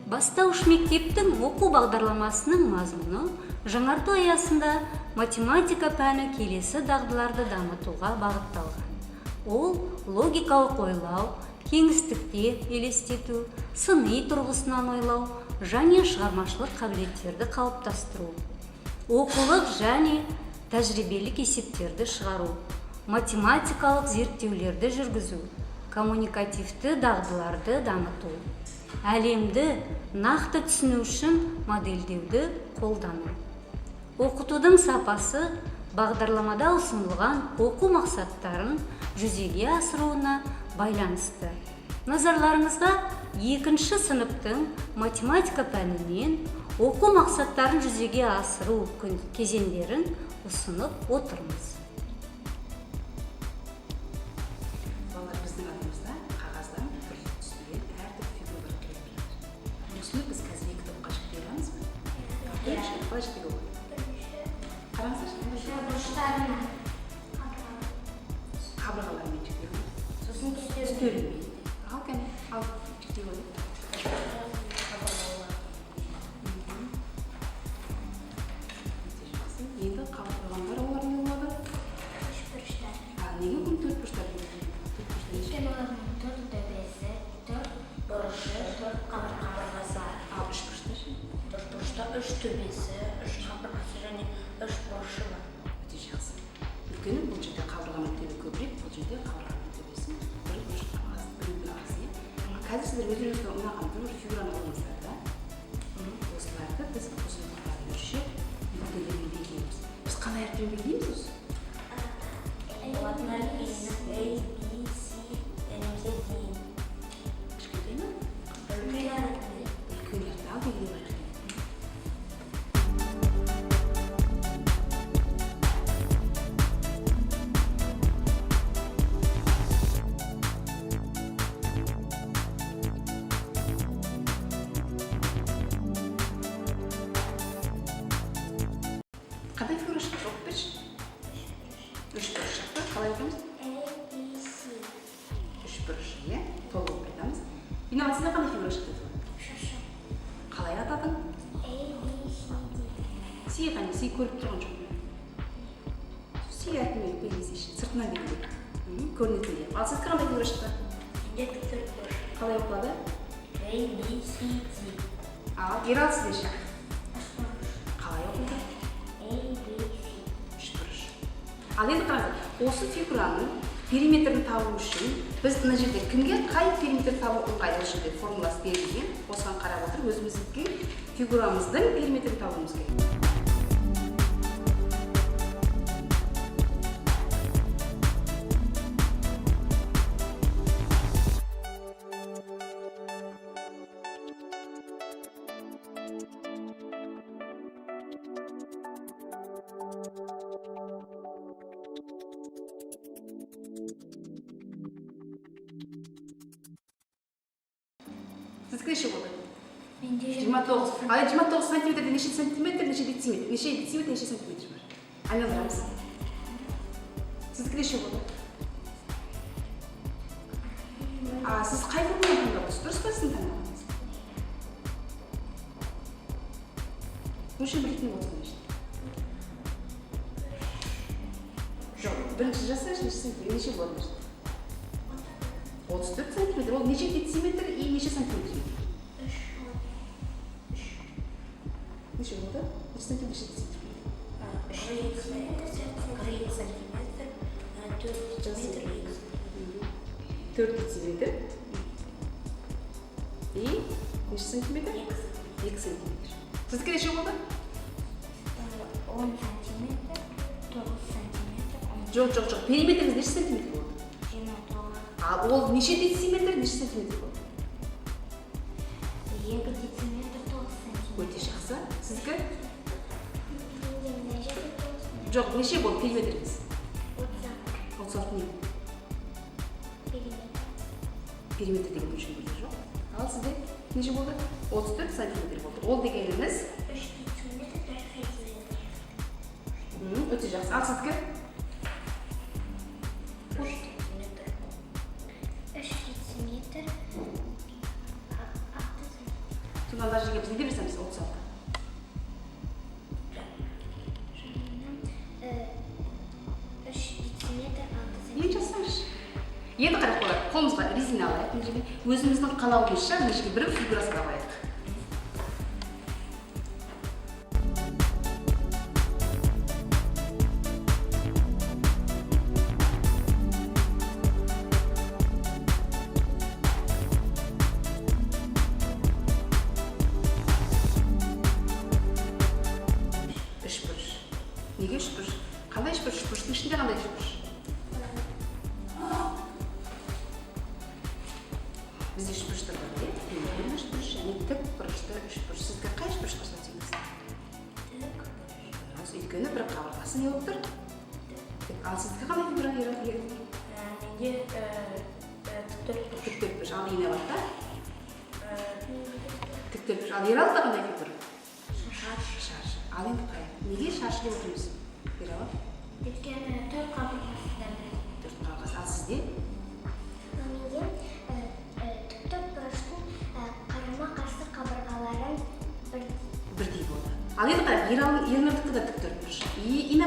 Бастауыш мектептің оқу бағдарламасының мазмұны жаңарту аясында математика пәні келесі дағдыларды дамытуға бағытталған. Ол логикалық ойлау, кеңістікте елестету, сыни тұрғысынан ойлау және шығармашылық қабілеттерді қалыптастыру, оқулық және тәжірибелік есептерді шығару, математикалық зерттеулерді жүргізу, коммуникативті дағдыларды дамыту, әлемді нақты түсіну үшін модельдеуді қолдану. Оқытудың сапасы бағдарламада ұсынылған оқу мақсаттарын жүзеге асыруына байланысты. Назарларыңызға екінші сыныптың математика пәнінен оқу мақсаттарын жүзеге асыру кезеңдерін ұсынып отырмыз. Балалар, біздің алдымызда қағаздан түрлі түстеген әртүрлі фигуралар қиылып жатыр. Осыны біз қазір екі топқа жіктей аламыз ба? Бірінші, қалай жіктеуге болады? Қараңыздаршы. Бұрыштарына. Қабырғаларымен жіктеуге болады. Сосын түстермен. Үстелмен. Ал, кәне, ал, жіктей қояйық. Өте жақсы. Енді қалып қойғандар, олар не болады? Үш бұрыштар. А неге бұны төрт бұрыштар деп атайды? Төрт бұрыштар неше? Өйткені олардың төрт төбесі, төрт бұрышы, төрт қабырғасы бар. Ал үш бұрышта ше? Төрт бұрышта үш төбесі, үш қабырғасы және үш бұрышы бар. Өте жақсы. Өйткені бұл жерде қабырғаның төбе көбірек, бұл жерде қабырғаның төбесі бір бұрыш аз, бір аз, иә. Қазір сіздер өздеріңізге ұнаған бір фигураны алыңыздар да, осыларды біз ұзындықтарын өлшеп, нүктелермен белгілейміз. Біз қалай әріппен белгілейміз осы? Латын әріппен A, B, C немесе D. Кішкентай ма? Үлкен әріппен. Үлкен әріпті. Ал, белгілеп алайық. Қандай фигура шықты, оқып берші. Үш бұрыш шықты. Қалай оқимыз? A, B, C. Үш бұрыш, иә, толық оқып айтамыз. Инабат, сізде қандай фигура шықты? Шашы. Қалай атадың? A, B, C, D. Си қане? Си көріп тұрған жоқпын. Си әрпімен белгілесейші, сыртынан белгіле. Көрінетіндей. Ал сіздікі қандай фигура шықты? Менде төрт бұрыш. Қалай оқылады? A, B, C, D. Ал, Ерал, сізде ше? Үш бұрыш. Қалай оқылды? A, B, C. Үш бұрыш. Ал енді қараңыздар, осы фигураның периметрін табу үшін біз мына жерде кімге қай периметр табу ыңғайлы, осы жерде формуласы берілген, осыған қарап отырып өзіміздің фигурамыздың периметрін табуымыз керек. Сіздікі неше болды? Менде 29. Ал енді 29 сантиметрде неше сантиметр, неше дециметр? Неше дециметр, неше сантиметр бар? Айналдырамыз. Сіздікі неше болды? А сіз қай формуланы таңдап отырсыз? Дұрыс па сіздің таңдағаныңыз? Өлшем бірлік не болды, значит? Жоқ, бірінші жазсаңшы, неше сантиметр, неше болады, значит? 34 сантиметр. Ол неше дециметр и неше сантиметр? Үш. Неше болды? Неше сантиметр, неше дециметр? 42 сантиметр, 4 дециметр, 2. 4 дециметр и неше сантиметр? 2. 2 сантиметр. Сіздікі неше болды? 10 сантиметр, 9 сантиметр, 10. Жоқ, периметріңіз неше сантиметр болды? 29. Ал ол неше дециметр, неше сантиметр болды? 2 дециметр, 9 сантиметр. Өте жақсы. Сіздікі? Менде мына жерде 9. Жоқ, неше болды периметріңіз? 36. 36 не? Периметр. Периметр деген өлшем бірлігі жоқ. Ал сізде неше болды? 34 сантиметр болды. Ол дегеніміз 3 дециметр, 4 сантиметр. Өте жақсы. Ал сіздікі? Мына жерге біз не деп жазамыз? 36. 3 дециметр 6. Енді жазсаңызшы. Енді қарап қояйық. Қолымызға резина алайық мына жерге. Өзіміздің қалауымызша мына жерге бір фигура салып алайық. Үшбұрыш. Неге үшбұрыш? Қандай үшбұрыш? Үшбұрыштың ішінде қандай үшбұрыш? Бізде үшбұрыштар бар, иә? Белгілі үшбұрыш және тік бұрышты үшбұрыш. Сізге қай үшбұрышқа ұқсатсаңыз? Дұрыс, өйткені бір қабырғасы не болып тұр? Тік. Ал сіздікі қандай фигура, Ернұр? Менде тік төртбұрыш. Тік төртбұрыш. Ал Инабатта? Тік төртбұрыш. Ал Ералыда қандай фигура? Шаршы. Шаршы. Ал енді қарайық. Неге шаршы деп отырмыз, Ералы? Өйткені төрт қабырғасы да бір. Төрт қабырғасы. Ал сізде? Менде тік төртбұрыштың қарама-қарсы қабырғалары бірдей. Бірдей болды. Ал енді қарайық, Ералы, Ернұрдікі де тік төртбұрыш. И